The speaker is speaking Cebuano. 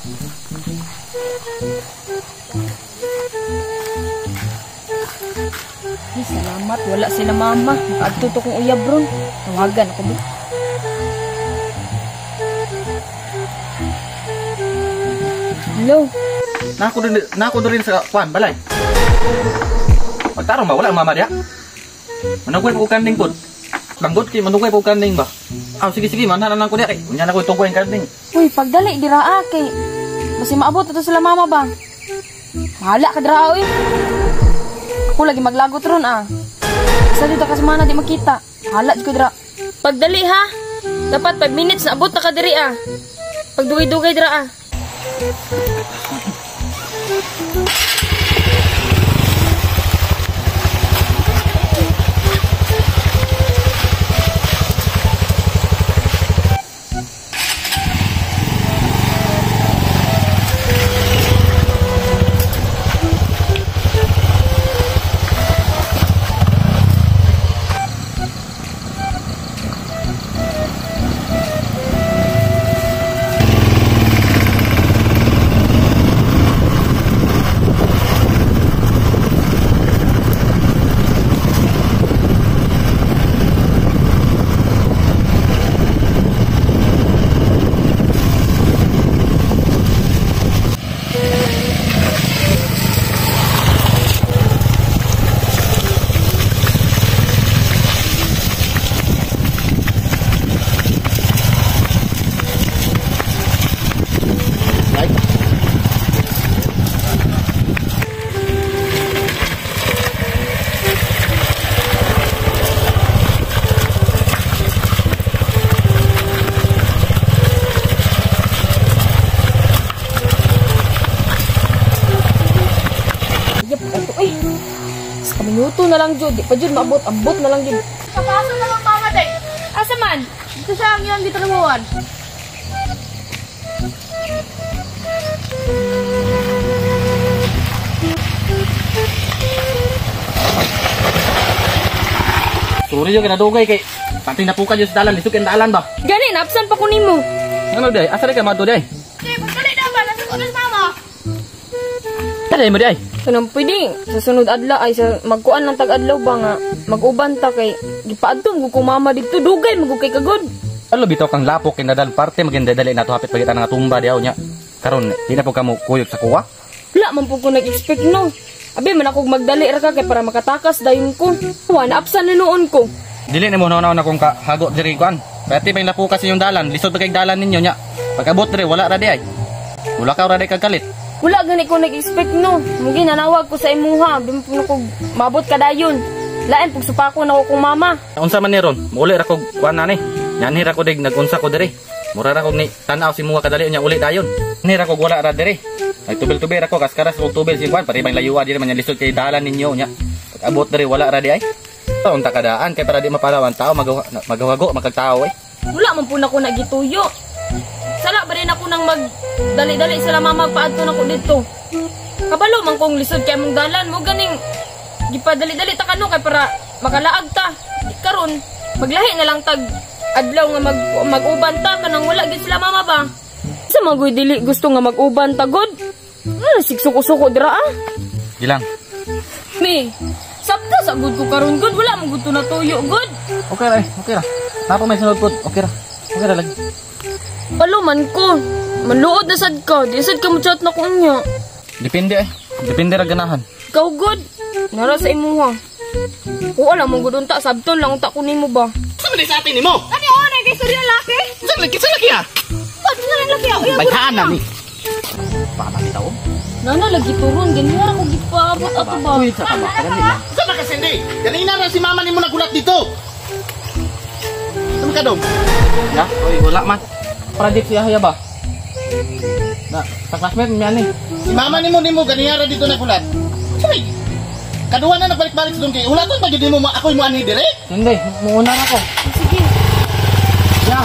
Ay, salamat. Wala sila mama. Makaadto to kong uyab ron. Tawagan ako ba? Hello? Nako din sa kwan, balay. Pagtarong ba? Wala ang mama diya? Manugay po kanding po. Langgot kay manugay po kanding ba? Ah, sige, manhanan ko diya. Unya na ko itong kuweng kanding. Uy, pagdali, dira kay. Basi maabot ito sila mama ba? Mahala ka dira, uy. Ako lagi maglagot ron, ah. Sa dito ka sa mana di makita. Mahala ko dira. Pagdali, ha? Dapat 5 minutes na abot na ka diri, ah. Pagdugay-dugay dira, ah. Minuto na lang, Jud. Di pa, Jud, maabot. Ambot na lang, Jud. Kapaso na lang, mama, day. Asa man? Dito siya ang iyong gitrabuhan. Sorry, Jud, kinadugay kay pati napuka, Jud, sa dalan. Lisod kay dalan ba? Gani, naabsan pa ko nimo. Ano, day? Asa rin ka, mato, day? Day, pagdali na ba? Nasa ko na si mama. Dali mo, day. Kanang pwede, sa sunod adlaw ay sa magkuan lang tag-adlaw ba nga mag-uban ta kay gipaadto mo kung mama didto dugay magugay kagod. Alo bitaw kang lapok kay nadal parte maganda dali nato hapit pagitan nga tumba dihaw nya. Karon di na po kamo kuyog sa kuwa. Wala man po ko nag-expect no. Abi man akong magdali ra ka kay para makatakas dayon ko. Wa na absan na noon ko. Dili nimo naon na kung kahago diri kuan. Pati may lapukas inyong dalan, lisod ba kay dalan ninyo nya. Pag-abot diri wala ra di ay. Wala ka ra di kag kalit. Wala gani ko nag-expect no. Mugi nanawag ko sa imuha, di mo po ko mabot ka dayon. Lain pug supako na ko kung mama. Unsa man ni ron? Muuli ra kog kuan na ni. Nyanhi ra ko dig nagunsa ko diri. Mura ra kog ni tan-aw si muha kadali nya uli dayon. Ni ra kog wala ra diri. Ay tubil-tubil ra ko kaskaras og tubil si kuan pare bang layuwa diri man nya lisod kay dalan ninyo nya. Pag-abot diri wala ra di ay. Unta kadaan kay para di mapalaw ang tao magawago magkagtao eh. Wala man po na ko nagituyo. Sala ba rin ako nang magdali-dali sila mama paadto na ko dito. Kabalo man kong lisod kay mong dalan mo ganing gipadali-dali ta kano kay para makalaag ta. Di karon maglahi na lang tag adlaw nga mag-uban ta kanang wala gid sila mama ba. Sa magoy dili gusto nga mag-uban ta god. Ano sigsuko-suko dira ah. Gilang. Mi, sabta sa good ko karon god wala man gud to natuyo god. Okay ra, okay ra. Napa may sunod pod. Okay ra. Okay ra lagi. Palo man ko. Maluod na sad ka. Di sad ka mo chat na ko niya. Depende eh. Depende ra ganahan. Ikaw god. Nara sa imuha. Oo alam mo gud unta sabton lang unta ko nimo ba. Sa man sa atin nimo? Ani oh na kay istorya laki. Sa laki sa laki ah. Ba't sa laki ah? Bayhaan na ni. Baka bitaw. Nana lagi turon ganyan ra ko gipaabot ato ba. Uy, sa tama. Sa man kasi hindi. Ganina ra si mama nimo nagulat dito. Sama ka dong? Ya, oy wala man. Project siya haya ba? Na, sa classmate mi ani. Si mama nimo ganiya ra dito nagulat. Sorry. Kaduha na nagbalik-balik sa dungkay. Ulaton ba gyud nimo ako'y mo anhi dire? Hindi, muuna ra ko. Sige. Ya.